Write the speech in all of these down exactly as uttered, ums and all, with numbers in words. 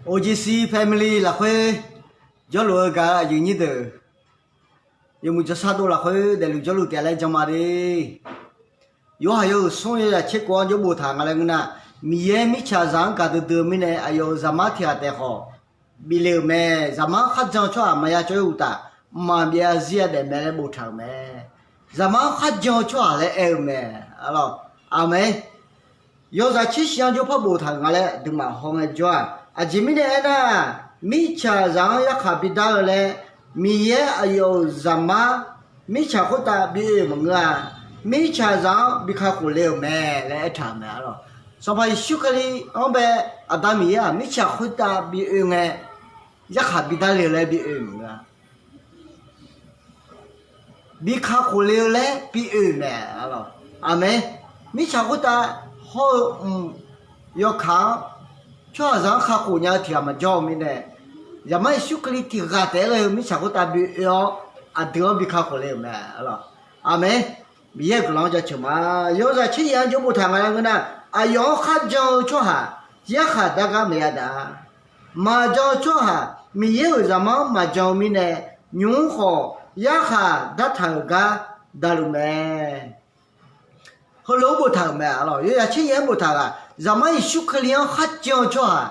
O G C family lafkhoer jawrluf-eu gaq-eu aqyuif nyir deuq, yawmuiq jawrshar dov lafkhoer daefluf jawrluf taef laer jan ma de. Yorhaq yawhuiq smr yawzaq tser khof-anr jawr boftaq nga laer ngeur nar, Miqyaer mirtsaqzaq-anr gaqdui dui-eu mirnae aqyawf-euq zaqmar tiq ghaq taef khawf bif le-euq mae. Zaqmar-anr kharjan-eu tsawrhaq maqya cawv-ir uqtaf, mqmaq byav zir-a daef mae laer boftaq-euq mae. Zaqmar-anr kharjan-eu tsawrhaq laer aer-eu mae. Aqlawq, aqmeq. Yawzaq tser shif-anr jawr par boftaq-euq nga laer aqduimaf hawngae jawr-aq, aqjeq mirnae aernar, mirtsaqzaq-anr yarkhaq bidar-eu laer, Miqyaer aqyawf-euq zaqmar mirtsaq khoertav bi oe-euq maqngeur-a. Mirtsaqzaq-anr bi kakhof le-euq mae laer aertaq-euq mae. Aqlawq, Sanqpaq Yeqsur Kali-anr bae Aqda Miqyaer-aq mirtsaq khoertav bi oe ngae, yarkhaq bidar le-eu laer bi oe-eu maqngeur-a. Bi kakhof le-eu laer bi oe-euq mae. Aqmeq. Mirtsaq khoertav hawr-eu mq yawkaq-anr, tsawrhaqzaq-anr kakhof nya-eu tiq ghaq maqjawr-eu mirnae, Zaqmar Yeqsur Kali tiq ghaq taef-aer ghae-eu mirtsaq khoertav bi oe-awr, aqdui-anr bi kakhof le-euq mae. Aqlawq, aqmeq. Miqyaer-euq guiqlanq-anr jaceuq ma. Yawzaq tser yaeq-anr jawr boftaq nga laer ngeur nar, aqyawf-anr kharjan-eu tsawrhaq yarkhaq dar gar maqya daq-a. Maqjan-eu tsawrhaq Miqyaer-euq zaqmar-anr maqjan-eu mirnae, nymq-mr khawf yarkhaq dartaq-euq gar daqluf mae. Heulof-aer boftaq-euq mae. Aqlawq, yawzaq tser yaeq-anr boftaq ghaq, Zaqmar Yeqsur Kali-anr kharjan-eu tsawrhaq,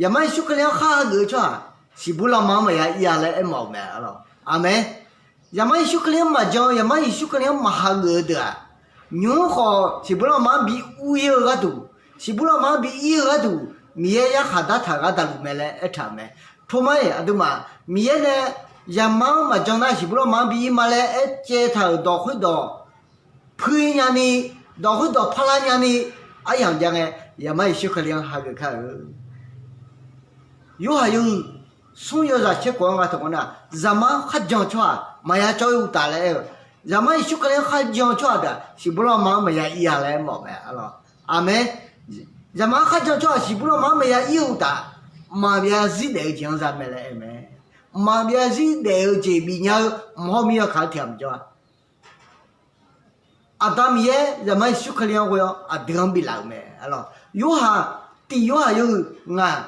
Zaqmar Yeqsur Kali-anr khar hageuf-eu tsawrhaq, siqbur lanma-anr maqya ir-a laer aermawf-euq mae. Aqlawq, aqmeq. Zaqmar Yeqsur Kali-anr maqjan-eu, Zaqmar Yeqsur Kali-anr maqhageuf-eu deuq-aq, nymq-mr khawf siqbur lanma-anr bi ur ir-eu gharduq, siqbur lanma-anr bi ir-eu gharduq, Miqyaer yarkhaq dartaq gar daqluf mae laer aertaq-euq mae. Tormar-iq aqduimaf Miqyaer nae zaqmar-anr maqjan nar siqbur lanma-anr bi ir ma laer aercaev taq-euq dawq khoerdawq pui nyani, dawq khoerdawq parlar nyani, aryamq jav ngae, Zaqmar Yeqsur Kali-anr hageuf kar-eu. Yorhaq yawhuiq smr yawzaq tser khof-anr nga taq ngeur nar, zaqmar-anr kharjan-eu tsawrhaq maqya cawv-ir uqtaf laer aer-eu, Zaqmar Yeqsur Kali-anr kharjan-eu tsawrhaq deuq-aq siqbur lanma-anr maqya ir-a laer aermawf-eu mae. Aqlawq, aqmeq. Zaqmar-anr kharjan-eu tsawrhaq siqbur lanma-anr maqya ir-eu uqtaf, mqmaq byav zir daef-eu jeq-anr za mae laer aer-eu mae. Mqmaq byav zir daef-eu jeq bifnya-eu mq hawr mir yawkaq-anr tiq ghaq maqjawr-a. Aqda Miqyaer Zaqmar Yeqsur Kali-anr ghoe-awr aqdui-anr biflaf-euq mae. Aqlawq, Yorhaq, tiq Yorhaq yawhuiq ngaq,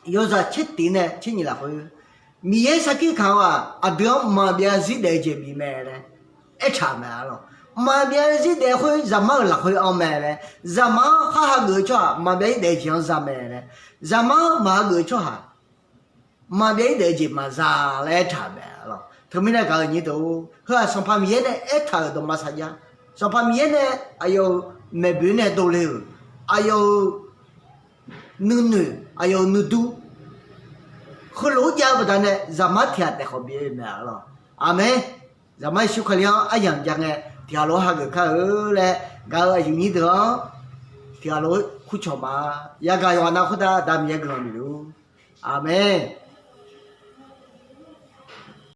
yawzaq tser tiq nae tser nyiq lafkhoer, Miqyaer sarkir kaq-anr-aq aqdui-anr mqmaq byav zir daef-eu jeq bif mae laer aertaq-euq mae. Aqlawq, mqmaq byav zir daef khoer zaqmar-euq lafkhoer anr mae laer, zaqmar-anr khar hageuf-eu tsawrhaq mqmaq byav zir daef-eu jeq-anr za mae laer, zaqmar-anr maqhageuf-eu tsawrhaq mqmaq byav zir daef-eu jeq maqza laer aertaq-euq mae. Aqlawq, teumirnae gaq-eu nyir deuq, heu-aq Sanqpaq Miqyaer nae aertaq-euq dawqma sarjax, Sanqpaq Miqyaer nae aqyawf-euq maeqboeq nae dovle-euq, aqyawf-euq nuinoeq, aqyawf-euq nuidur, heulof-aer jav-eu baqdanae zaqmar tiq ghaq taef khawf bif-eu mae. Aqlawq, aqmeq. Zaqmar Yeqsur Kali-anr aryamq jav ngae tiq ghaq lof-aer hageuf kar-eu laer gaq-eu aqyuif nyir deuq-anr tiq ghaq lof-aer kurcawq ma. Yagaq yawqghaq nav khoertav Aqda Miqyaer guiqlanq bif luf-ur. Aqmeq.